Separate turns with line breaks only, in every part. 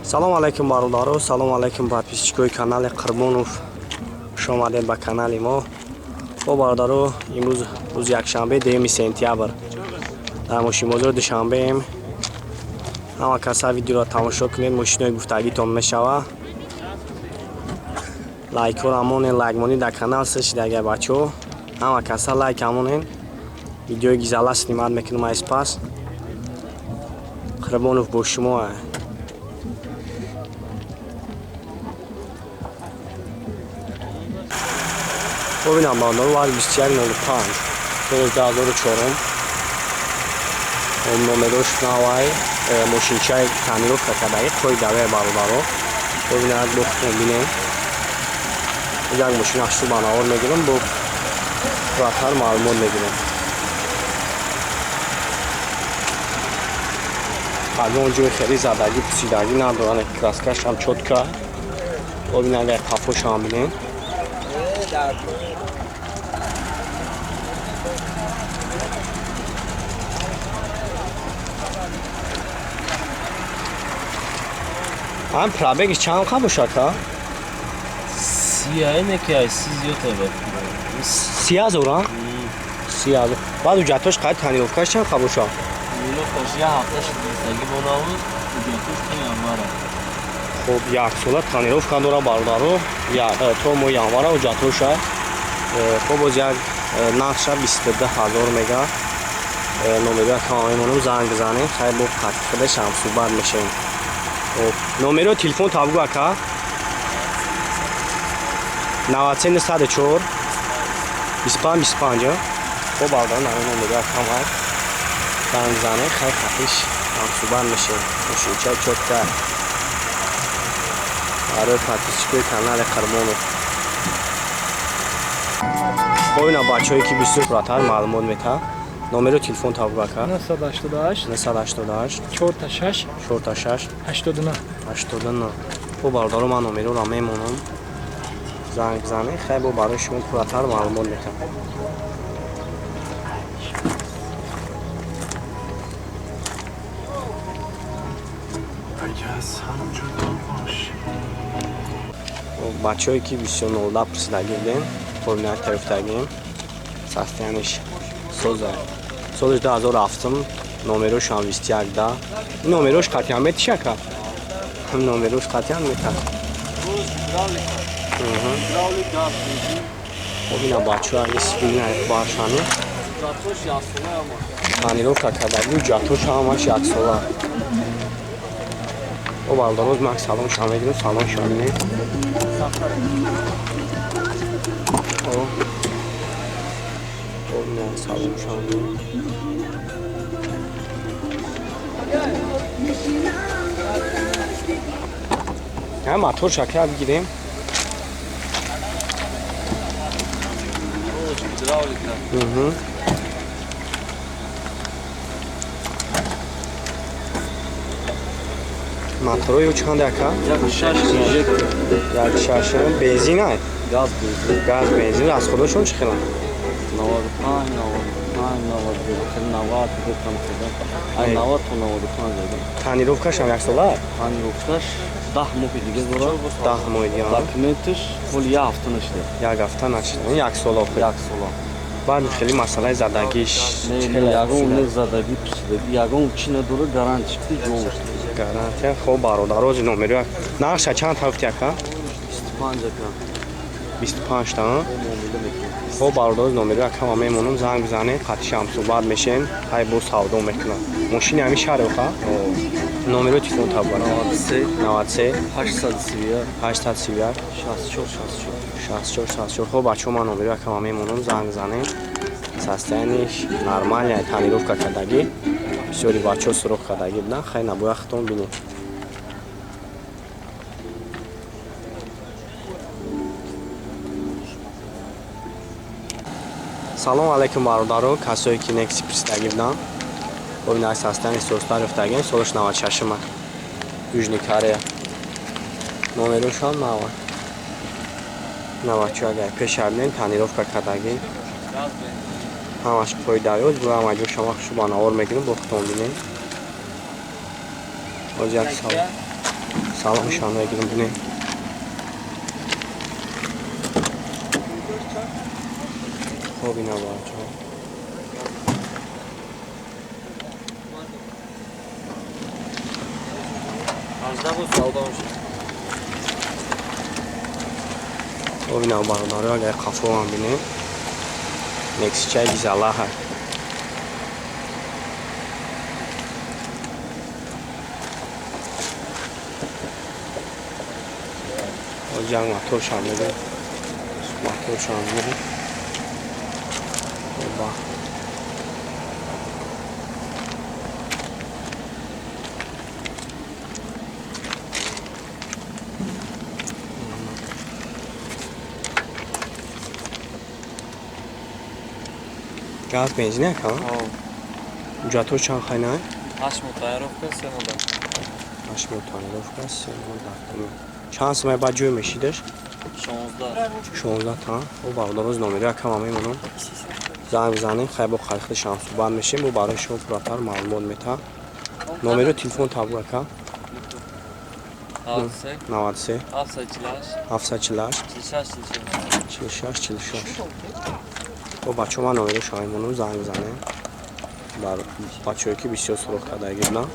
Салом алейкум, бародаро, салом алейкум, подписчикои канали Қурбонов. Хуш омадед ба канали мо. Хоб, бародаро, имрӯз рӯзи якшанбе, 10 сентябр, дар мошинбозори Душанбеем. Ҳама каса видеоро тамошо кунед, мошинои гуфтагитон мешава. Лайкҳоро монен, лайкмонӣ дар канал сешидага, бачаҳо. Ҳама каса лайк амонен. Видеои гизала снимать мекунам аз пас. Қурбонов бо шумо. Бубинам, бародаро, ваз 21.05, соли 2004, номерош навай, мошинчаи тонировка кардаги, қоидаве, бародаро. Бубинад, бо худтон бинем. Як мошина хушрӯ ба навор мегирам, бо пурратар маълумот мегирем. Ягон ҷои хеле задагӣ, пусидагӣ надоранд, краскашам чётко. Бубин, агар қафошам бинем. Ҳам пробегиш чанд қа бошад, ка?
Сия ки ай си зиёд ба.
30 000, а? 30 000. Баъд ҳуҷҷатош қайд, тонировкаш чанд қа бошад?
Тонировкаш як ҳафта шудагӣ бо набуд, ҳуҷҷатош то январа.
Хоб, як сола тонировка дора, бародаро, то моҳи январа ҳуҷҷатоша. Хоб, боз як нархша 22 000 мега. Номероя кама мемонам, занг бизанем, хайр, бо қатъи худаш ҳам суҳбат мешавем. Хоб, номерои телефон табгӯ, ака. 93 904 25 25. Хоб, бародаро, номероя кама занг бизанем, хайр, қатъиш ҳам суҳбат мешавем. Мошинчаи чётко барои подписчикои канали Қурбонов. Хоб, ина бачаҳое ки бисёр пурратар маълумот метаҳад. Номеро телефон табгӯ, ака.
988
988
46
46
89.
89. Хоб, бародаро, ман номероро мемонам, занг бизанед, хай, бо барои шумо пурратар маълумот метаҳам.
اگه از هم جدا باشیم.
Бачаҳое ки бисёр нолда пурсидагӣ будем, хоб, ина таёфтагим. Состояниш соза, соли 2007, номерошам 21 да. Ин номерош қатъиян метишака, номерош қатъиян мета.
Гидравлик, газ, бензин.
Хоб, ина бачаҳо исбина баршани.
Ҳуҷҷатош яксола ама.
Тонировка кардаги, ҳуҷҷатош ҳамаш яксола. О, бародароз, ман салон шам мегирам, салон шам бинем. О, ина салон шам бинем. Ҳам мотор шакла бигирем.
Гидравлика.
Моторои чанд, ака?
Як шаш инжектор.
Як шаш бензин ай?
Газ, бензин.
Газ, бензин. Расходошон чӣ хеланд?
95, 95, 92, 90 гуфтам худа. Ай 90 то 95 зада.
Тонировкашам яксола?
Тонировкаш 10 моҳи дига дорад.
10 моҳи дига.
Документаш ҳоли як ҳафта нашуда.
Як ҳафта нашуда, як сола охир.
Як сола.
Баъд хеле масъалаи задагиш?
Не, не, ягон не задагӣ, пусидагӣ, ягон чӣ надорад, гарантия ки ҷо.
Гарантия. Хоб, бародарози, номеро, нархша чанд ҳафти, ака?
25, ака.
25 та?
Муомила мекунем.
Хоб, бародарози, номеро акама мемонам, занг бизанед, қатишам суҳбат мешем, ҳай, бо савдо мекунам. Мошини ҳами шаҳре, оха. Номеро телефон таб.
93
93
831
831
64 64.
64 64. Хоб, бачаҳо, ман номеро акама мемонам, занг бизанед. Состояниш нормальная, тонировка кардагӣ. Бисёри бачаҳо суроғ кардагӣ буданд. Хай, набояд худтон бинед. Салом алейкум, бародаро, касое ки Некси пурсидагӣ буданд. Бобинед, состояни состар ёфтагем, солаш 96-ма, Южный Корея, номерошам нава. Навачо, агар пеша бинед, тонировка кардагӣ, ҳамаш пойдаёз бу, ҳама ҷо шама хушу ба навор мегирем, бо худтон бинед. Боз як Салоншам мегирем, бинем. Хоб, ина бачаҳо. Хоб, ина бародаро, агар қафоам бинем, Нексичаи дизалаҳа. Ҷанг моторшам мегирем, моторшам мегирем. Оба. Газ бензин ака? Ҳуҷҷатҳо чанд хайна?
8 моҳ тонировка, 3 моҳ документ.
8 моҳ тонировка, 3 моҳ документ. Чанд сумай баъд ҷой мешидаш?
16.
16 та. О, бародароз, номеро якам мемонам. Занг бизанем, хай бо харихти шамсубанд мешем, бо барои шумо пурратар маълумот метаҳам. Номеро телефон табу ака?
93
93
748
748
46
46 46. О, бачаҳо, ман номеро шумо мемонам, занг бизанем. Бар бачаҳое ки бисёр суроғ кардаги буданд.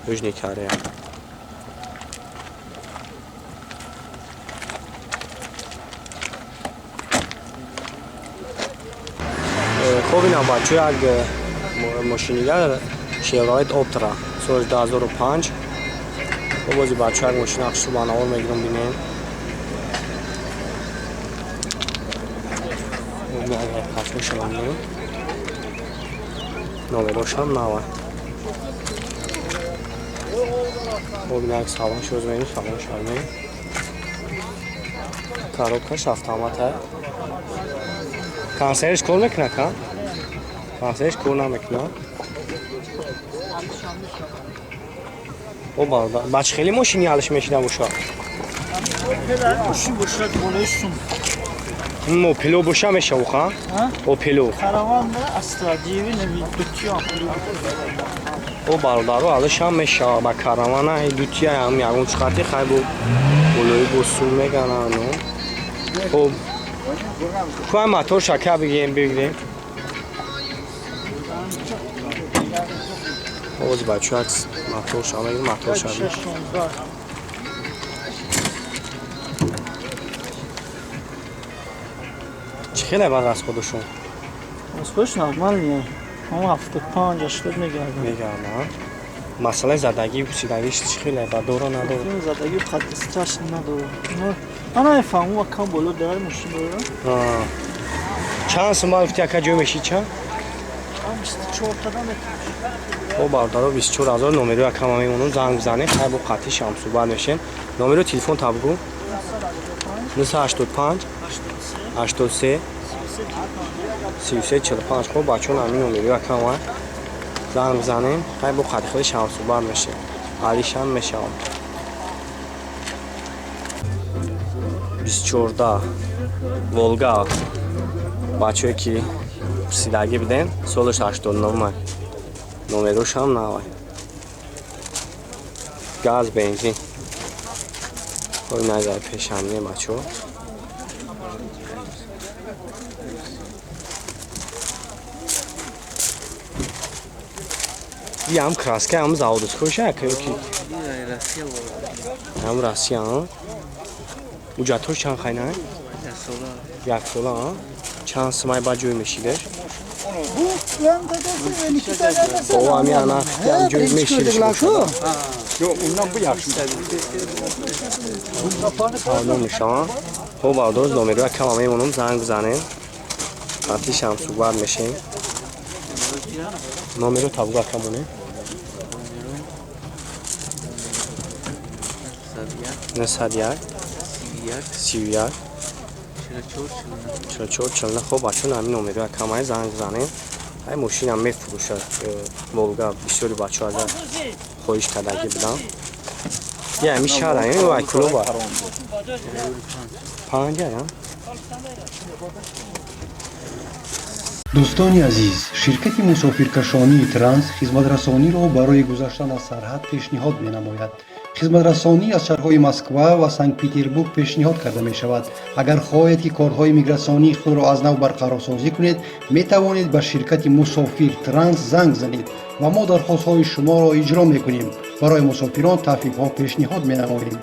Южный Корея. Хоб, ина бачаҳо, як мошинига Chevrolet Optra соли 2005. Хоб, бози бачаҳо, як мошина хушрӯ ба навор мегирам, бинем. Қафошам бинем. Номерошам нава. Хоб, ина як салон шоз мегирем, салон шармем. Коробкаш автомата. Консервиш кор мекунад, ка? Консервиш кор намекунад. О, бародар, бач хеле мошини алиш мешида боша.
Мошин бошад болои сум.
Опело боша мешаву, ха? Опело.
Караван Астра диви неми дутия.
О, бародаро, алишам мешава ба каравана, дутия ям ягон чиқати хай бо болои бо сум мегананд. Хоб, кӯ мотор шака бигирем, бигирем. Оз бачаҳо, акс мотор ша мегирем, мотор ша. Чӣ хеле бад расходушон?
Расходш нормально. Ҳамон 75 80 мегардад.
Мегардад. Масъалаи задагӣ, пусидагиш чӣ хеле бад дора надора?
Задагӣ қад страшно надора. Ман намефаҳмам, ва кам боло дорад мошин дора.
Чанд сум гуфти ака ҷой мешид, чанд?
24 тада метавонад.
О, бародаро, 24 ҳазор номеро якама мемонам, занг бизанем, хай бо қатъи шамсубанд мешем. Номеро телефон та бугӯ. 985 83 33 45. Хоб, бачаҳо, ҳамин номеро якама занг бизанем, хай бо қатъи худи шамсубанд мешем. Алишам мешавам. 24 Волга, бачаҳое ки пурсидагӣ будем, солаш 89, номерошам навай. Газ бензин. Хоб, назар пешам не бачаҳо. Ям краска, ям заводскойша, ки ям Россия, ҳуҷҷатҳош чанд хайна? Як сола. Чанд сумай ба ҷой мешидаш? О, ами ана ям ҷой мешидаш. Савдо мешавам. Хоб, бародароз, номеро якама мемонам, занг бизанем. Қатъишам суҳбат мешем. Номеро табуга акамоне. 901 31 44 49. Хоб, бачаҳо, ҳамин номеро якамай занг бизанем. Ай мошинам мефурӯшад Волга, бисёри бачаҳо агар хоҳиш кардагӣ будам. Я ҳамин шаҳр ай вай клуба. Панҷа я?
Дӯстони азиз, ширкати мусофиркашонии Транс хизматрасониро барои гузаштан аз сарҳад пешниҳод менамояд. Хизматрасонӣ аз шаҳрҳои Москва ва Санкт-Петербург пешниҳод карда мешавад. Агар хоҳед, ки корҳои мигратсионии худро аз нав барқарорсозӣ кунед, метавонед ба ширкати Мусофир Транс занг занед ва мо дархостҳои шуморо иҷро мекунем. Барои мусофирон тахфифҳо пешниҳод менамоем.